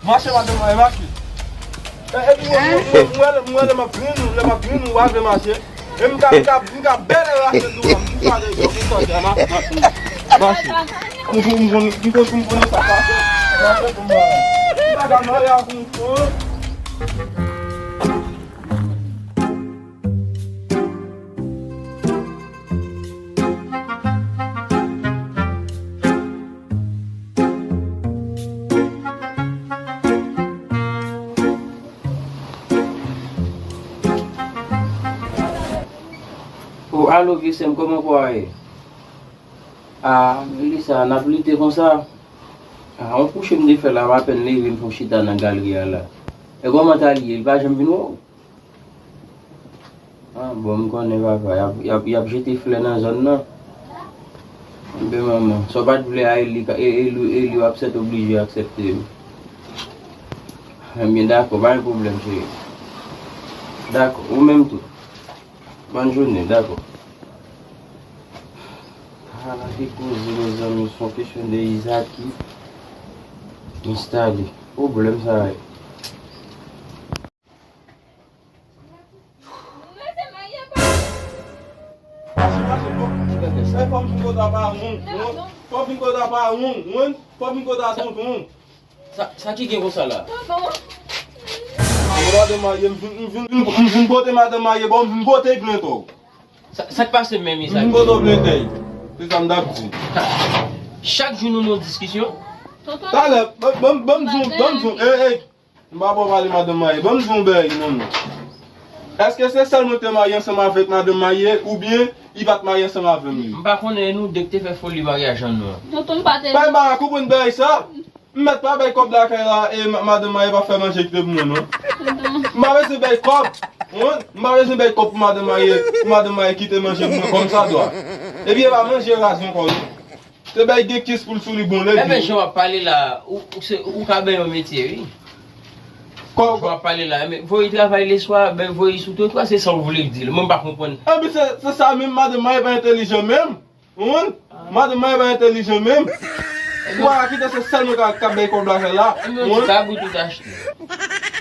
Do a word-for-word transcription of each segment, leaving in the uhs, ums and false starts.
Mache, madanm, mache. E, epi mwen, mwen, mwen, mwen, lè m ap grenn ou, lè m ap grenn ou, w a vle mache. E m ka, m ka, m ka bèl rache dou an, m di sa deja, ou konn sa, mache, mache. M konn, m konn, m konn, m konn sa, mache. Mache pou mwen. M pa ka mare ak ou, oh. Oh, alo, vye sè m, kòman kò a ye? Ah, Melissa, n ap lite konsa. Ah, yon kouche m te fè la, m apèn leve, m fè yon chita nan galri a la. E kòman ta l ye? Li pa janm vin wè w? Ah, bon, m konnen papa, y ap, y ap, y ap jete flè nan zòn nan. Enben manman, sa w pa t vle a, Eli, ka- E- Eli, Eli w ap sèt oblije aksepte wi. Enben dakò, pa gen pwoblèm cheri. Dakò, ou menm tou. Bòn jounen, dakò. Ah, la gen koze mezanmi, se yon kesyon de Iza ki enstale. Pwoblèm sa ye. Pase, pase, fò, fò m vin kote apa won, won. Fò m vin kote apa won, won. Fò m vin kote a tonton. Sa, sa ki gen konsa la? Tonton. Madan marye, m vin, m vin, m vin pote madan marye, bon, m vin pote glento. Sa, sa k pase menm, Iza? M vin pote glentèy. Se sa m t ap di. Chak jou nou nan diskisyon? Talè, ban, ban, ban m di w, ban m di w, ey, ey. M pa ba w pale madan marye. Ban m di w yon bagay, non, non. Èske se sèl mwen ki te marye ansanm avèk madan marye, oubyen li pa t marye ansanm avè m li? M pa konnen, e nou de ki te fè foli maryaj an nou an. Tonton, m pa te. Pa m pa konprann bagay sa. M mèt pa bay kòb lakay la, e ma- madan marye pa fè manje kite pou mwen, non. Tonton. M pa bezwen bay kòb. Wi, m pa bezwen bay kòb pou madan marye, pou madan marye kite manje pou mwen kòmsadwa. Epi e pa manje raz ankò, non. Se bay gen kis pou l sou li bon lè. Enben, jan w ap pale la, ou, ou, se, ou ka bay yon metye, wi. Kò- Jan w ap pale la, enben, voye travay leswa, ben, voye sou twotwa, se sa w vle di l. Mwen, m pa konprann. Enben, se, se sa menm, madan marye pa entèlijan menm. Ou konprann? Madan marye pa entèlijan menm. Ou pa ka kite se sèl mwen k ap, k ap bay kòb lakay la. Enben, ou di kabrit ou t achte.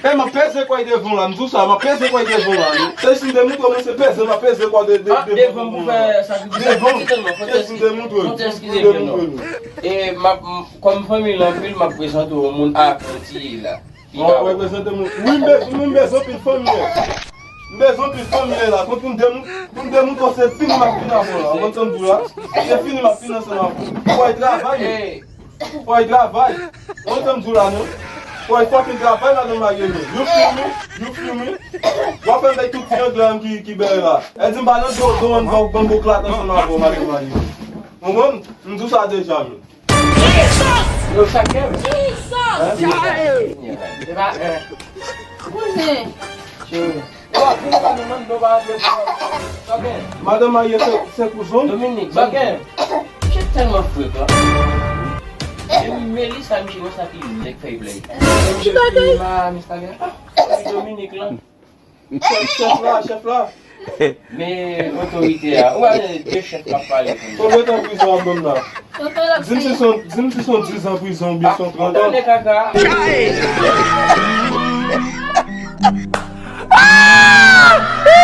E m ap peze kway devan w la, m di w sa, m ap peze kway devan w la, wi. Se si m te montre w, mwen se peze, m ap peze kway de, de, ah, devan devan m pou fè sakrifis. Devan m. Kite m, kote èske, kote èske devan non? E m ap, m, kòm fanmi l anpil, m ap prezante w yon moun avan ti la. Wi, m bezwen anpil fanmi. M bezwen anpil fanmi la. Pou m demontre, pou m demontre w se fini m ap fini avè w la. Ou konn sa m di w la? Se fini m ap fini ansanm avè w. Fò y travay. Fò y travay. Ou konn sa m di w la non? Fò y fucking travay madan marye non. You feel me? You feel me? W ap fè m bay tout ti anglè ki, ki bèl la. E di m pa nan do, do an ban, ban boklat ansanm avè w madan marye. Ou konprann? M di w sa deja men. Yo, chak kè. Hein? Se pa, eh. Kouzen. Cheri. Yo, ap vin pa nou menm, nou pa vle pou sa gen. Madan marye se, se kouzen. Dominik, sa gen. Misye tèlman frek la. E wi, Melissa, misye konsa ki nèg fèy play. Misye ki ma, Miss Talia. Ah, Dominik la. Chèf, chèf la, chèf la. Men otorite a. Ou pa gen de chèf k ap pale pou nou. Konbyen tan prizon ap ban m la? Di m si se yon, di m si se yon diz an prizon oubyen se yon trant an. Kaka.